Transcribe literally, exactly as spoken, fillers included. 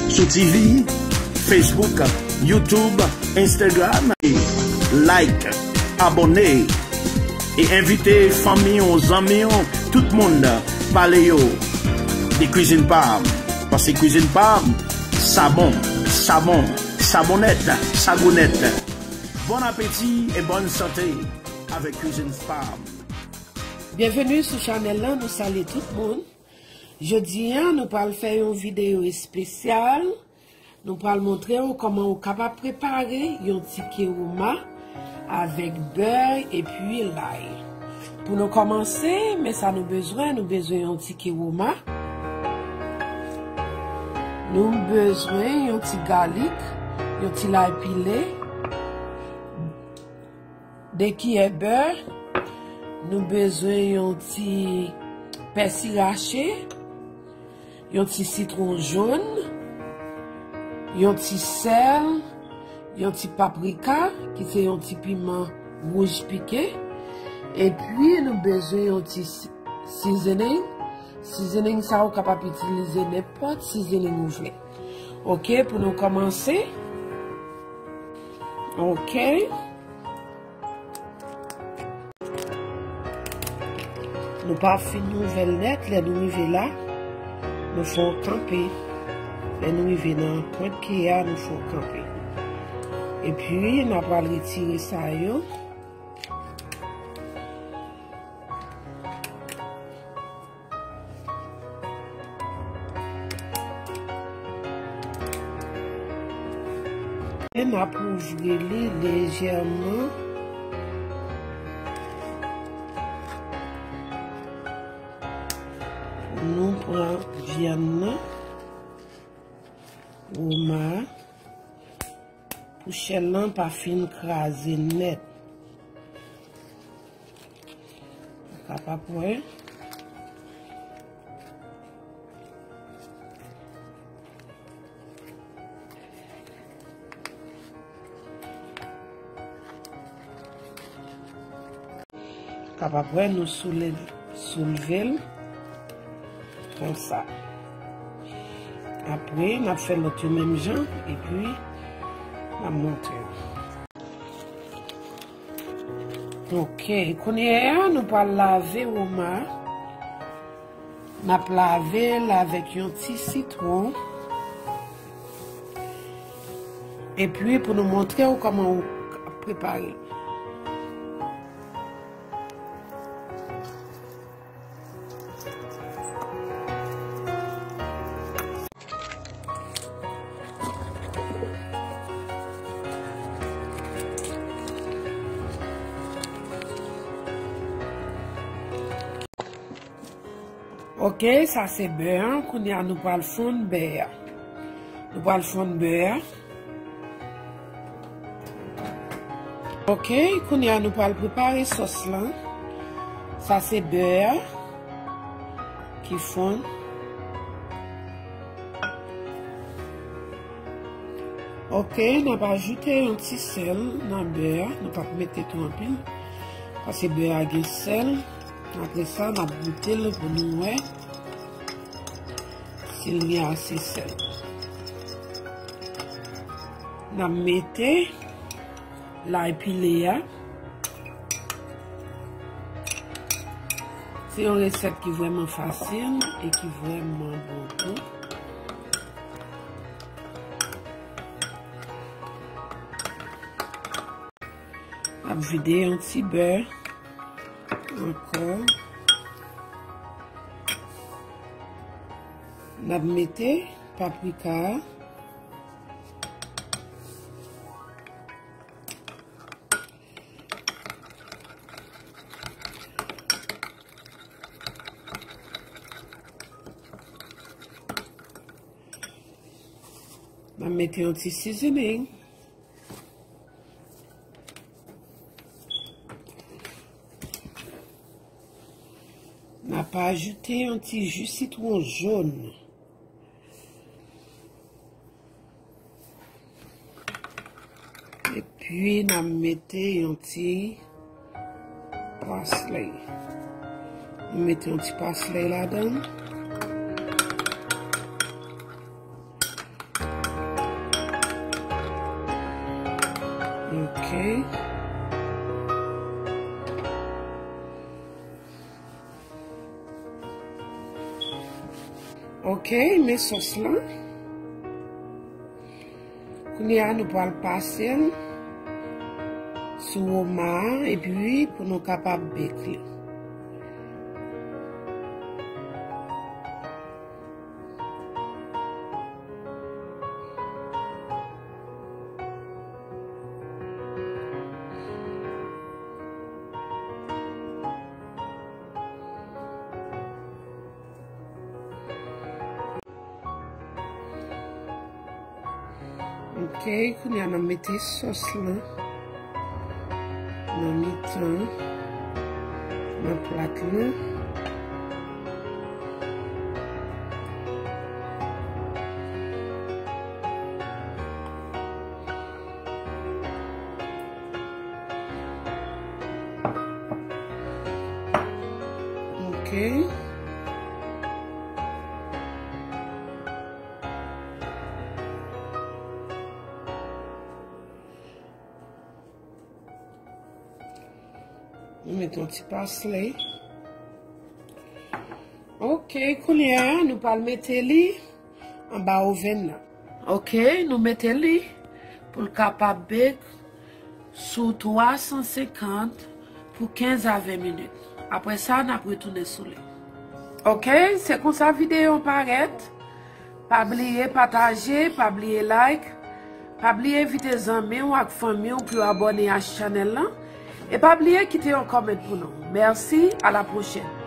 Sou T V, Facebook, YouTube, Instagram. Like, abòne, e envite fanmi w, zanmi w, tout moun, pale yo de Cuisine Pam. Paske Cuisine Pam, sa bon, sa bon, sa bon nèt, sa gou nèt. Bon apeti e bòn sante avèk Cuisine Pam. Byenveni sou chanèl lan, nou salye tout moun. Jodi a, nou pral fè yon videyo espesyal. Nou pral montre w kòman ou kapab prepare yon tike woma avèk bè epi lay. Pou nou kòmanse, men sa nou bezwen, nou bezwen yon tike woma. Nou bezwen yon ti galik, yon ti lay pile, de kiyè bè, nou bezwen yon ti pèsi rache, yon ti sitwon jòn, yon ti sèl, yon ti paprika, ki se yon ti piman wouj pike, epi nou bezwen yon ti si-, seasoning. Seasoning sa, ou kapab itilize nenpòt seasoning ou vle. Oke, pou nou kòmanse. Oke. Nou pa fin ouvè l nèt, lè nou rive la, nou fè w kanpe. Lè nou rive nan pwent ke a, nou fè w kanpe. Epi, n a pral retire sa yo. E n ap ouvri li lejèman. Nou pran vyann nan, woma a. Pou chè lan pa fin kraze nèt. Ou kapab wè. Kapab wè nou soule-, soulve l konsa. Apre, n ap fè lòt yo menm jan, epi n ap montre w. Oke, kounye a, nou pral lave woma. N ap lave l avèk yon ti sitwon. Epi, pou nou montre w kòman ou k-, prepare l. Oke, sa se bè a. Kounye a, nou pral fonn bè a. Nou pral fonn bè a. Oke, kounye a, nou pral prepare sòs lan. Sa se bè a ki fonn. Oke, n ap ajoute yon ti sèl nan bè a. Nou p ap mete twò anpil, paske bè a gen sèl. Apre sa, n ap goute l pou nou wè si l gen ase sèl. N ap mete lay pile a. Se yon resèt ki vrèman fasil e ki vrèman bon tou. N ap vide yon ti bè ankò. N ap mete paprika a. N a mete yon ti seasoning. N ap ajoute yon ti ji sitwon jòn. Epi, n a mete yon ti parsley. Nou mete yon ti parsley ladan. Ok. Ok, men sòs lan. Kounye a, nou pral pase l sou oma a, epi pou nou kapab bake li. Ok, kounye a n ap mete sòs lan nan mitan, nan plat lan. Ok. Nou mete yon ti pasley. Ok, kounye a, nou pral mete li anba oven nan. Ok, nou mete li pou l kapab bake sou twa san senkant pou kenz a ven minit. Apre sa, n ap retounen sou li. Ok, se konsa videyo an parèt. Pa bliye pataje, pa bliye like, pa bliye envite zanmi w ak fanmi w pou yo abòne a chanèl lan. E pa bliye kite yon kòmant pou nou. Mèsi, a la pwochèn.